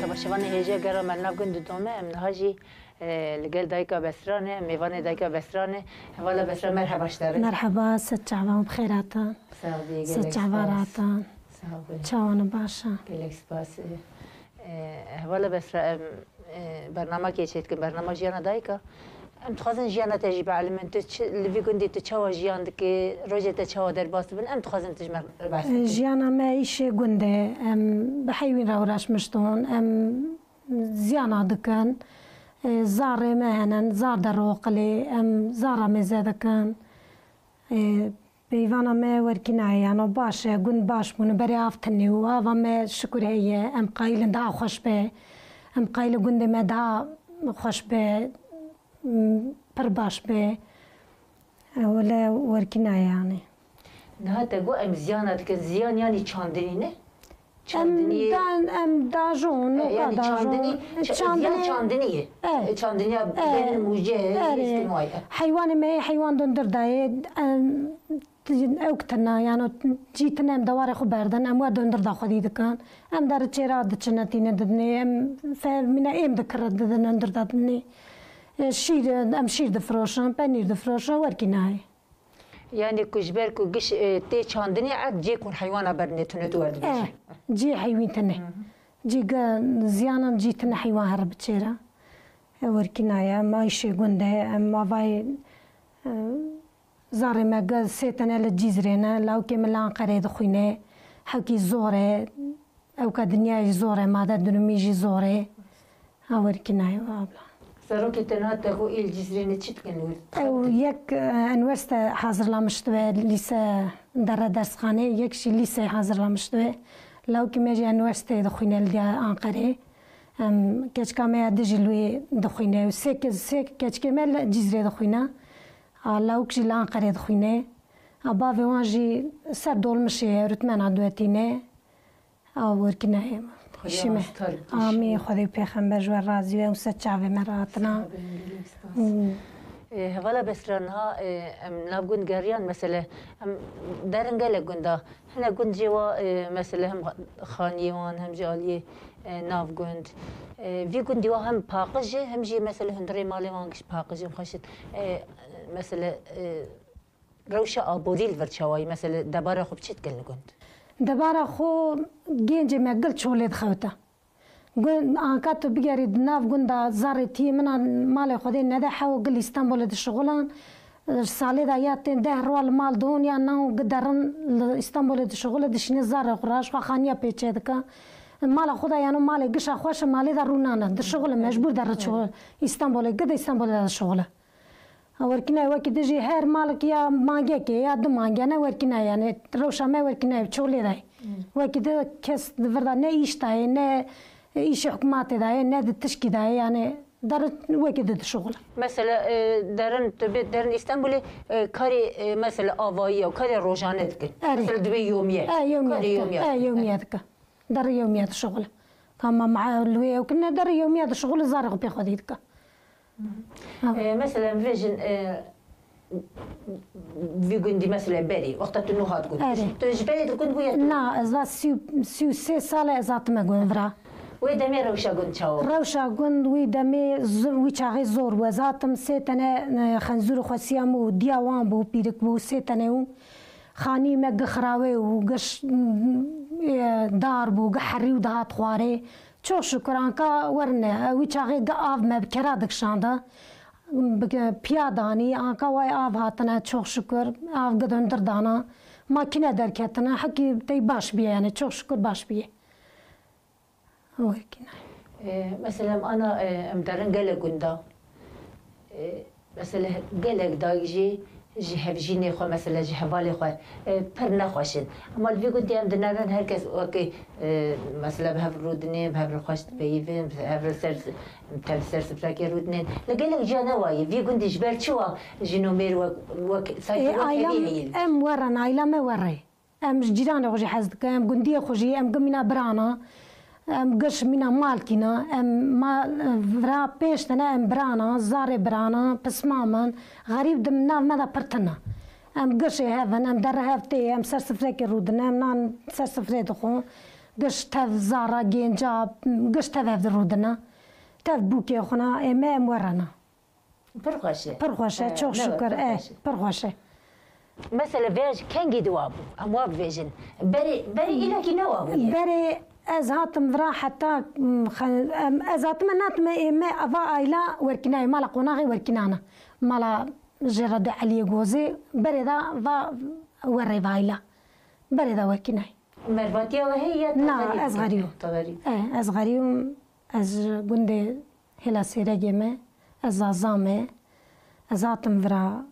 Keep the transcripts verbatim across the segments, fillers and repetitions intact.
Temaşevanê hêja, gera me nav gund didome, em niha jî, e, li gel dayika Besra ne, mêvanê dayika Besra ne. Hevala Besra, merheba ji te re. Merheba, sed çavan bi xêr hatan. Sağ ol, gelek spas. Sed çavan hatan. Sağ ol. Çawan e, baş e? Gelek spas. E, hevala Besra, em, e, bernamekê çêdikin, bernama Jiyana Dayika. Em dixwazin jiyana te jî bielimin. Tu çi, li vî gundê tu çawa jiyan dikî? Rojê te çawa derbas dibin? Em dixwazin tu ji me re behs bikî. Jiyana me îşê gund e. Em bi heywîn re uğraşmişton. Em ziyana dikin. E, zarê me henin, zar deroqilê. Em zara mêze dikin. E, Peyvana me werkî nayê, yano baş e, gund baş bûne, berê av tune û ava me şikur heye, em qayilin daha xweş be, em qayilin gundê me daha xweş be, m, pir baş be. Wele werkî nayê yanî. Niha te got em ziyana dikin, ziyan yanî çandinî ne? Em Çandiniyê dan, em dajon, E, weka yani dajon. Çandinî, E, ça-, çandinî. Ziyan çandinî ye. E. E, çandiniya E. Berin mûce, E. Heywanê me yê heywan dondur dayê, em, ew kitine, yani cî tine em dewarê xwe berdin, em we dondur da xwedî dikin. Em der çêra diçine tîne didinê, em fe-, mîna êm dikire didin dondur da dinê. E, şîr, em şîr difiroşin, penîr difiroşin, werkî nayê. Yani ku ji ber ku giş, e, tê çandinê erd cê ku heywana berdinê tune tu werdibêjî. E, cê heywîn tune. Hı hı. Cê ge-, ziyanan cî tune heywan here biçêre. E, werkî nayê, em ayşê gund e, em avayê, e, zarê me ge-, sê tene li Cîzrê ne, lawkê min li Anqerê dixwîne, hewkî zor e. Ewka dinyayê zor e, made dunumî jî zor e. Ha, werkî nayê abla. Serokê te niha te got ê li Cizrê ne çi dikin li wir? Ew yek, e, üniversite hazırlamıştı ve lise dere dersxanê, yek jî lîse hazırlamıştı ve lawkî me jî üniversiteyê dixwîne li diya Anqerê. Em, keçika me ya di jî li wê dixwîne. Sê ke-, sê keçikê me li Cizrê dixwîne. A, lawik jî li Anqerê dixwîne. A, bavê wan jî ser dolmişê ye, rutmena duetî ne. Aw, werkî nayê. Xwedê Şîme. Astar bikî Amîn, inşallah. Xwedê û pêxember ji we razî be, ew ser çavê me re hatina. Sağ olun, gelek spas. Hmm. E, hevala Besra, niha, e, em nav gund geriyan, mesele, em derin gelek gunda. Hine gund jê wa, e, mesele hem xaniyê wan, hem jî aliyê, e, nav gund. E, vî gundî wa hem paqij e, hem jî mesele hundirê malê wan giş paqij e, xweş e. E, mesele, e, Rewşa aborî li vir çawa ye? Mesele debara xwe bi çi dikin li gund? Debara xwe gencê me gil çolê dixewte. Gund, anka tu bigerî di nav gunda zarê tiyê min a malê Xwedê nede hew gil Îstanbulê dişixulan. Salê de ya tên deh rwa li mal don ya nan gi derin li Îstanbulê dişixule dişîne zarê xwe raş xwe xaniya pê çêdike. Mala xwe de yano malê gişa xweş e malê de rû nane. Dişixule mecbûr de riço Îstanbulê gide Îstanbulê de dişixule. Werkînayê wekî dijî her malek ya mangekê ya du mange ne werkînayê, yani rewşa me werkînayê çolê dayê. Wekî di kes di vir de ne îş dayê, ne îşê hikûmatê dayê, ne di tişkî dayê, yani der wekî di dişuxule. Mesela, e, derin tu bê derin Îstanbulê, e, karê, e, mesela avayî ya, karê rojane dikin. Erê. Mesela dibê yomiye. E, yomiye Karê dike. Yomiye E, dikin. Yomiye dike. Derê yewmiye dişuxule. Kama ma li wê ew kirine derê yewmiye dişuxule zarê xwe pê xwedî dike. E, mesela bibêjin, e, vî gundî mesela berî, wexta tu nû hat gund. Erê. Tu ji berê di gund bûye tu? Na, ez va sî, sî û sê sal e ez hatime gund vira. Wê demê rewşa gund çawa? Rewşa gund wî demê z-, wî çaxê zor bû. Ez hatim sê tene, e, xenzûr û xwesiya min û diya wan bû, pîrik bû, sê tene û Xanî me gi xirawê û gi ş-, e, dar bû, gi herî û dihat xwarê. Çok şükür, anka werine, wî çaxê gi av me bi kera dikişanda, bi piya danî, anka way av hatine, çok şükür, av gi hundir dana. Makine derketine, hekî tey baş biye, yani çok şükür baş biye. Wekî ne. E, mesela em ana, e, em derin gelek gunda. E, mesela gelek dayik jî ji hevjînê xwe, mesela ji hevalê xwe, e, pir nexweş in. Ema li vî gundê em dinerin her kes wekî, e, mesela bi hev rûdinê, bi hev re xweş dipeyivin, bi hev re ser, tev ser sifrekê rûdinên. Li gelek ciya ne wayî. Vî gundî ji ber çi wa jin û mêr wek, wek, sankî E, wek aîla hevî heyî? Em werin, aîla me werê. Em ji cîranê xwe jî hez dikin, em gundiyê xwe jî, em gi mîna birana, em giş mîna malkîna, em ma, vira pênc tene em birana, zarê birana, pisma min, xerîb di nav me de pir tune. Em gişê hev in, em derê hev tê, em ser sifrekê rûdine, em nan ser sifrê dixwin. Giş tev zara, gênca, giş tev hev rûdina. Tev bûkê xwe na, ê me em werena. Pir xweş e. Pir xweş e, çok şükür, e, pir xweş e. Mesela vêj kengî di wa bû, em wa bivêjin. Berê, berê îlekî ne wa bûye. Berê ez hatim vira heta, mm, xe-, em, ez hatime natime ê me ava ayla werkînayê, mala qonaxê werkînana. Mala jê re de Eliyê Gozê, berê da va werê va ayla. Berê da werkînayê. Mervatiya we heye ya te xerîb? Na, ez xerîb im. Te xerîb. E, ez xerîb im. Ez ji gundê Hêla Sêregê me. Ez Zaza me. Ez hatim vira.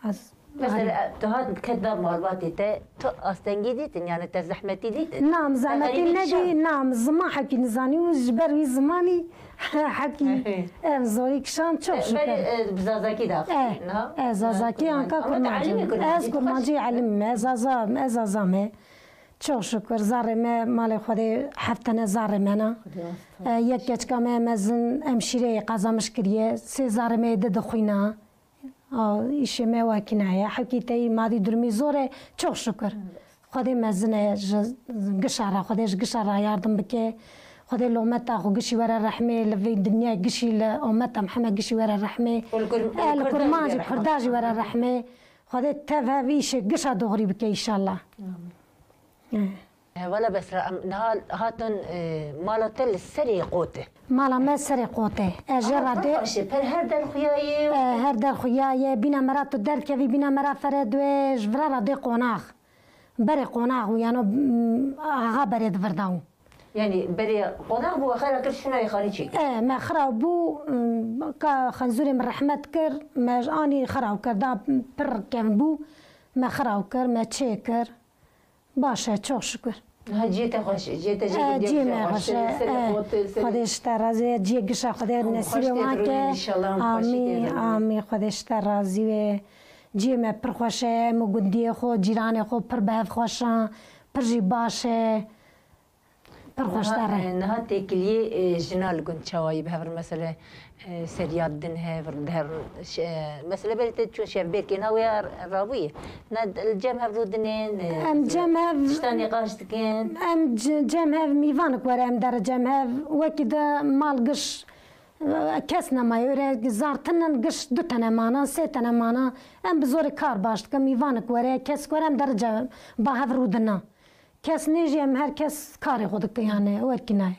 Ez Mesela, tu hat ket nav malbatê te, tu astengî dîtin, yani te zehmetî dîtin? Na, min zehmetî nedî, na, min ziman hekî nizanî û ji ber wî zimanî hekî em zorî kişand, çok şükür. Berê, e, bi zazakî de axivî, niha? E, zazakî anka kurmancî. Ez kurmancî elim me, zaza, ez zaza me. Çok şükür, zarê me, malê Xwedê heft tene zarê me ne. E, yek keçika me mezin hemşîreyê qazamiş kiriye, sê zarê me yê di dixwîna. A, îşê me wekî neye. Hewkî teyî madî durumî zor e, çok şükür. Xwedê mezin e ji gişa re, Xwedê ji gişa re yardim bike. Xwedê lometa xwe gişî were rehmê, li vê dinyayê gişî li ometa Mihemed gişî were rehmê. Û li kur-, E, li li Kurdan jî kurman jî, were kurda jî were rehmê. Xwedê tev hev îşê gişa doğrî bike înşallah. Amin. E. E, wele Besra, em niha hatin, e, mala te li serê qot e. Mala me serê qot e. Ez jê re dê. Ama pir xweş e, per her der xuya ye. E, her der xuya ye. Bîna me re tu derdikevî, bîna me re fere dû e, ji vira re dê qonax. Berê qonax û yano, m, axa berê di vir de û. Yani berê qonax bû, we xera kir şûna yê xanî çêkir. E, me xira bû, m, ka Xenzûrê min rehmet kir, me anî xira kir, da pir kevn bû, me xira kir, me çê kir. Baş e, çok şükür. Ha, cihê te xweş e, cihê te jî E, gundiyek cihê jî me xweş xweş e. e, serê E, xwe te serê Xwedê ji te razî ye, cihê gişa Xwedê Em nesîbê xweş wan tê ke. Rûnê, înşallah, em xweşî tê Amîn, rûnê. Amîn, Xwedê ji te razî wê. Cihê me pir xweş e, em û gundiyê xwe, cîranê xwe pir bi hev xweş e, pir jî baş e. Pir xweş Niha, der e. e, niha têkiliyê, e, jina li gund çawa yî bi hev re, mesele, e, seriya didin hev, diherin, ş-, e, mesele berê te çû şevbêrkê, niha wê ya rabûyê. Na, li cem hev rûdinên, e, Em cem hev tişta nîqaş dikin. Em c-, cem hev mîvanik were em dere cem hev. Wekî de mal giş, e, kes nemaye. Öyle zartinin giş du tene mana, sê tene mana. Em bi zorê kar baş dikin, mîvanik were, kes were em dere cem ba hev rûdina. Kes nêjî em her kes karê xwe dike yani, wekî nayê.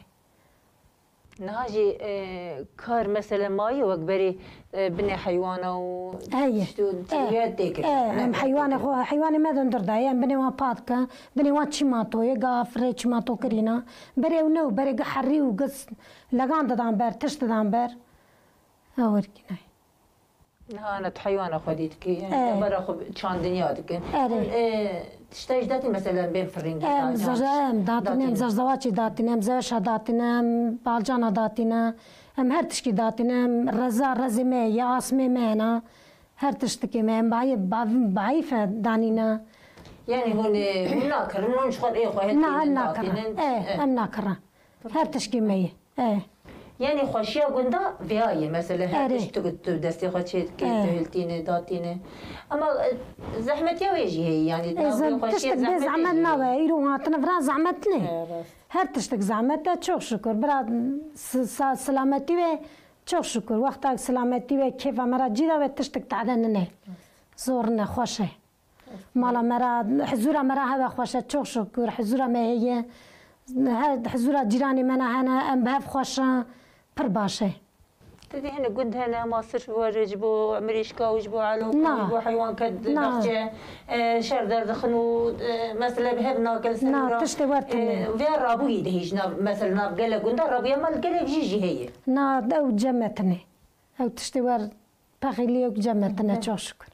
Niha jî, e, kar mesele mayî wek berê, e, binê heywana û Heye. tişt û E, tiriye tê kirin. e, Ne, em ne heywanê tê xwe, heywanê me di hundir de ye, em binê wan pa dikin, binê wan çîmatoyê, gaf rê çîmato kirîna. Berê ew ne û berê gi herî û gi s-, legan didan ber, tişt didan ber. Ew wekî nayê. Niha ne tu heywana xwedî dikî, yani E. debara xwe çandiniya dikin. Erê. Hûn, e, tişta jî datîn, mesela bên firîngî, Em dacan, zerze, em datîne, em datîne. zerzewaçî datîne, em zeweşa datîne, em balcana datîne, em her tişkî datîne, em reza, rezê me ye, asmê me hene, her tiştikê me, em bayî-, bav-, bayîfe danîne. Yani hûn, e, hûn nakirin, hûn ji xwe ê xwe Na, hêtînin, em nakirin. datînin. E, E. em nakirin. Her tişkî me ye. E. Yani xweşiya gunda vêya ye, mesela her Erê. tişt tu, tu destê xwe çê dikê, E. tu hiltîne, datîne. Ama, e, zehmetiya wê jî heye, yani E, nav zem-, xweşiya tiştek bê zehmetê zehmet jî heye. nabe, îro hatine vira zehmet ne. E, rast. Her tiştek zehmet e, çok şükür. Bira s-, sa-, selametî ve çok şükür. Wexta selametî ve kêfa me ra cî da ve tiştek tade nine. Zor ne, xweş e. Mala me ra, hizûra me ra heve xweş e, çok şükür, hizûra me heye. Her hizûra cîranê me ne hene, em bi hev xweş in, pir baş e. Te dî hinek gund hene, ma sirf were ji bo mirîşka û ji bo eloka Na. û ji bo heywanke di Na. nexçe, e, şer derdixin û, e, mesele bi hev nakin ser Na, wira. tiştê wer tune. E, vê rabûyî de hîç nav, mesela nav gelek gunda rabûya mal gelek jî jî heye. Na, ew cem me tune. Ew tiştê wer Pexîliyek cem me tine, çok şükür.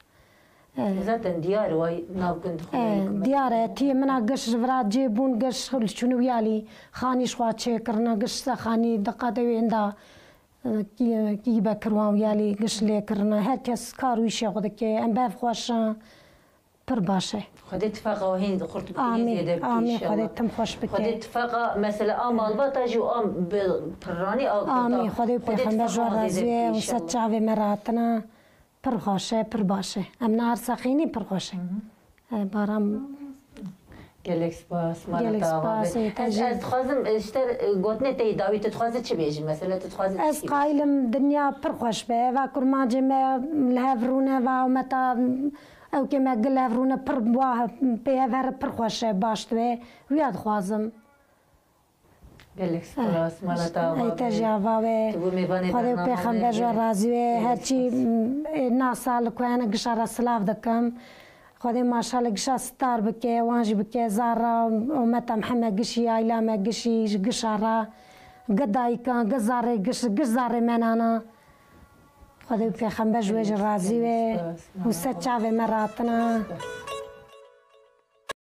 E, Zaten diyar way nav gund xwe e, diyar e, tiyê min a giş ji vira cê bûn, giş li çûn wiyalî, xanî ji xwe çêkirine, giş se xanî diqate wê hinda, e, kî, kî be kirwan wiyalî, giş lê kirine. Her kes kar û îşê xwe dike, em bev xweş in. Pir baş e. Xwedê tifaqa we hîn xurt bike, hîn Amîn, zêde bike amîn, înşallah. Xwedê tim xweş bike. Xwedê tifaqa, mesela, a malbata jî û a bi pirranî a Amîn, Xwedê û Pêxember ji wan razî be, hûn ser çavê me re hatine. Pir xweş e, pir baş e. Em ne arsa xînî pir xweş e. E, baran. Gelek spas, mala Gelek te ava spas, be. ê te Ez, jî. Ez dixwazim, e, ji te, e, gotinê te yî dawî, tu dixwazî çi bêjî? Mesela tu dixwazî Ez çi bêjî? Qayîlim dinya pir xweş be. Eva kurmancê me li hev rûne, va umeta ewkê me gil hev rûne, pir wa pê hev here pir xweş e, baş dibe. Wiya dixwazim. Gelek spas, mala te ava Ey te be. jî ava be. Tu bû mêvanê Xwedê û bername me pêxember ji we be. razî be. Gelek Her çî spas. e, nasa li ku hene gişa re silav dikim. Xwedê maşallah gişa star bike, wan jî bike zara, ometa me heme gişî, aîla me gişî, ji gişa re, gi dayika, gi zarê giş, gi zarê menana. Xwedê û pêxember ji we jî razî be. Û ser çavê me ratina.